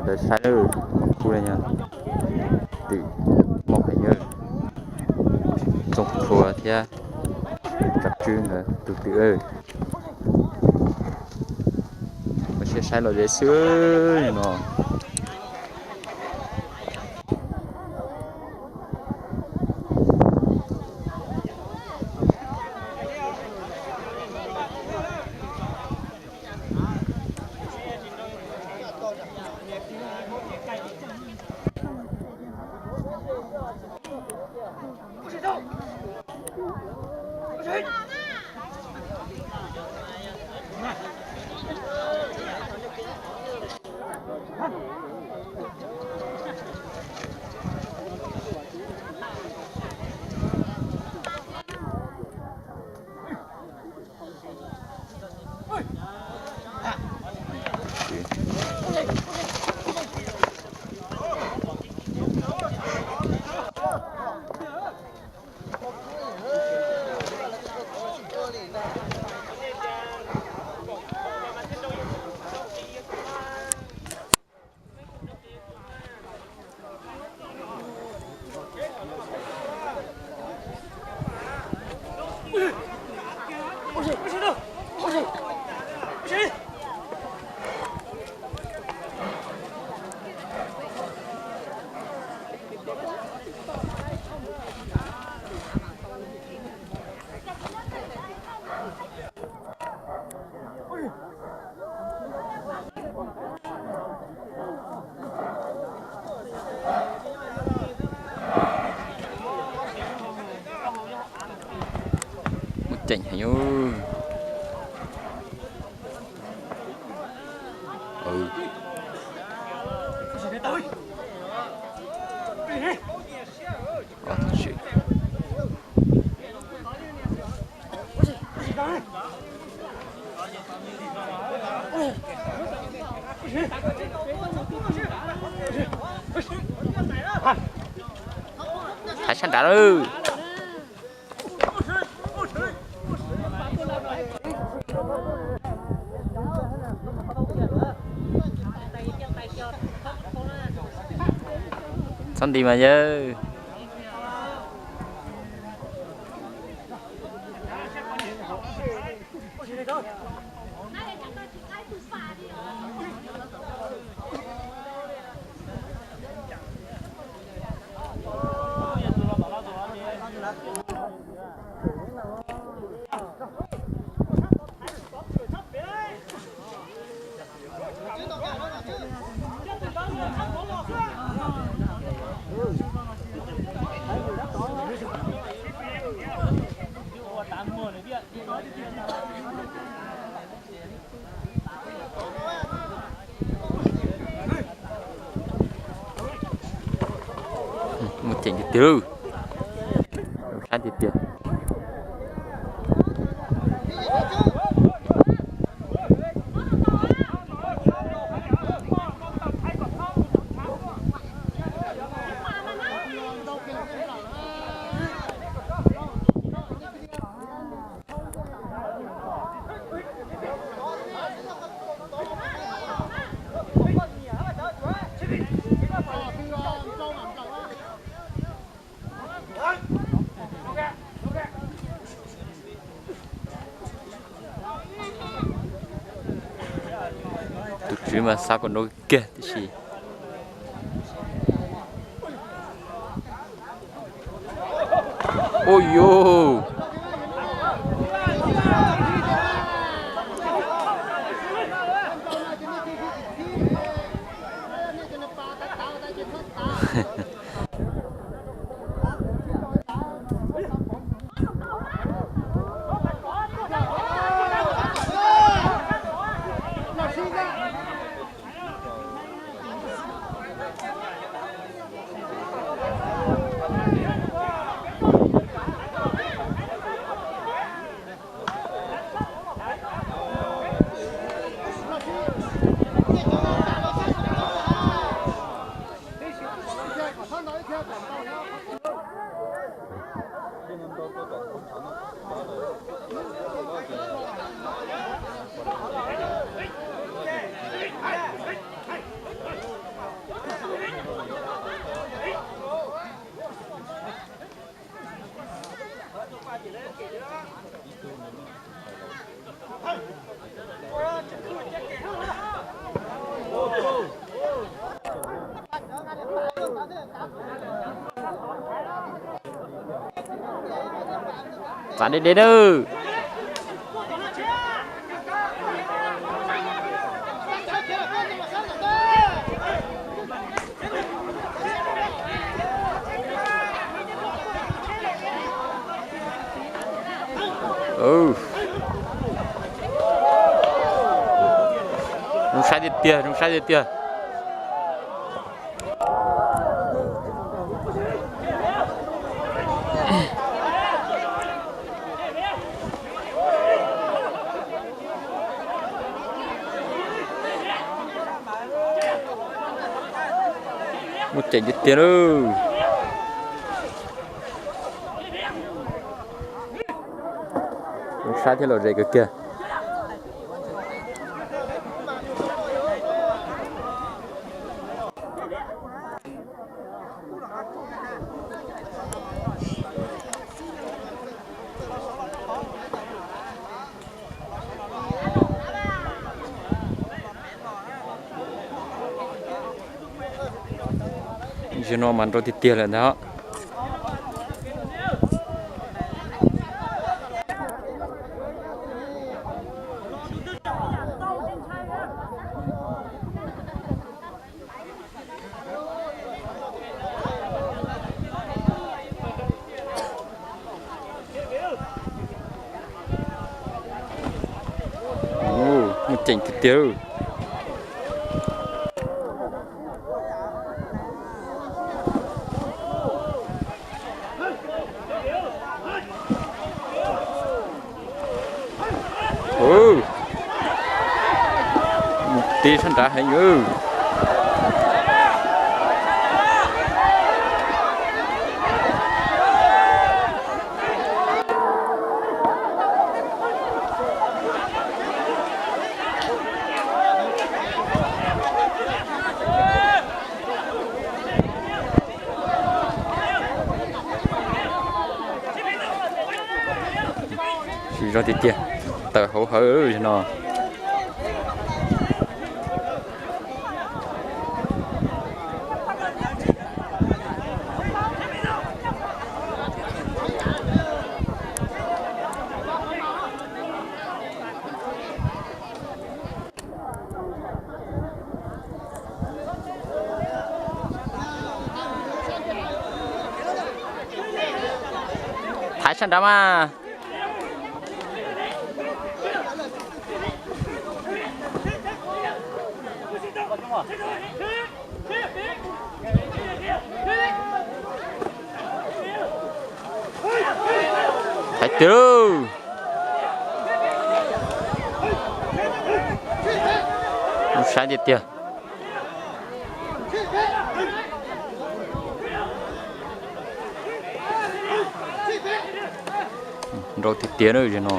Ntawd saib lawm, kuj yog twm muaj qhov yawg Txooj Phua thiab Tsab Tswb ntawd tus twm. Ua siab saib lom zem xwb no. Muaj ceem heev. Thaiv sab nrad lawm. Txhob nti mas yawg. Muaj ceem tiag tiag, sab tiag tiag. Tus tswv mas xa kom nrau kiag tib si. Ua yus. Pam deb deb nawb. Zoo saib tiag tiag, zoo saib tiag tiag. Muaj ceem tiag tiag lauj. Zoo saib thiab lom zem kawg kiag. Zaum no mas nrau tiag tiag lawm ntag. Muaj ceem tiag tiag. Tib sab nrad heev. Siv zog tiag tiag, tawm hauv hawv no. Thaiv sab nrad mas. Thaiv tiag lauj. Saib tiag tiag. Nrau tiag tiag no.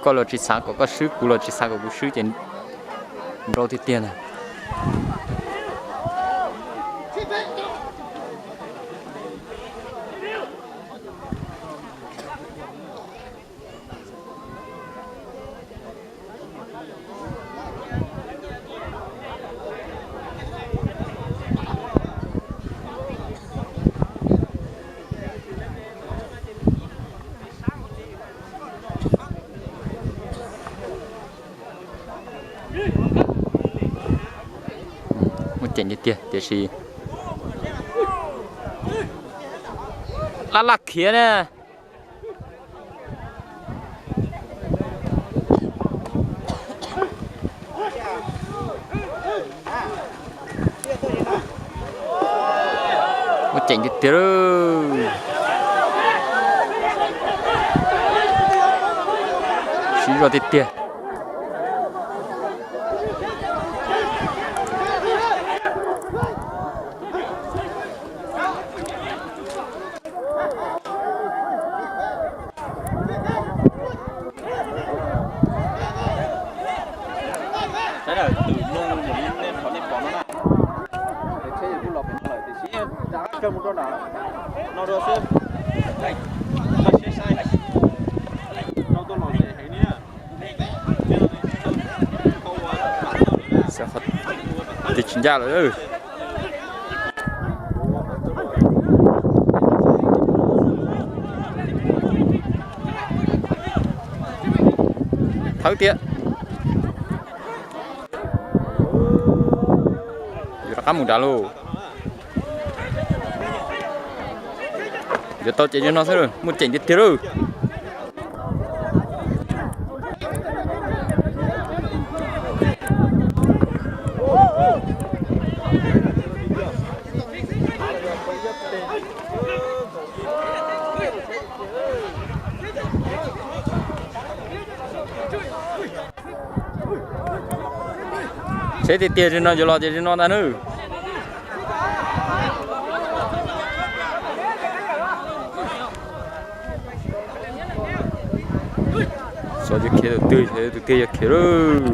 Koj los tsis xav kom koj swb, kuv los tsis xav kom kuv swb ces nrau tiag tiag ntag. Muaj ceem tiag tiag tiam sis laj laj khiav na. Muaj ceem tiag tiag. Siv zog tiag tiag. Saib lawm, twm mloog mus li nej qhov nej pom no na. Tsheb kuj los pem no lawm tiam sis rov qab kawg mus rau nram no dua xwb. Koj siab sai, no tuaj los lawm heev li na. Tig tsis ncaj lawm. Thawb tiag. Yuav rov qab mus nrad lauj. Yuav tau ces li no xwb, muaj ceem tiag tiag lauj. Seb tiag tiag li no yuav los ces li no ntag nawb. Xyov yuav khiav tus twg, xyov tus twg yuav khiav lauj.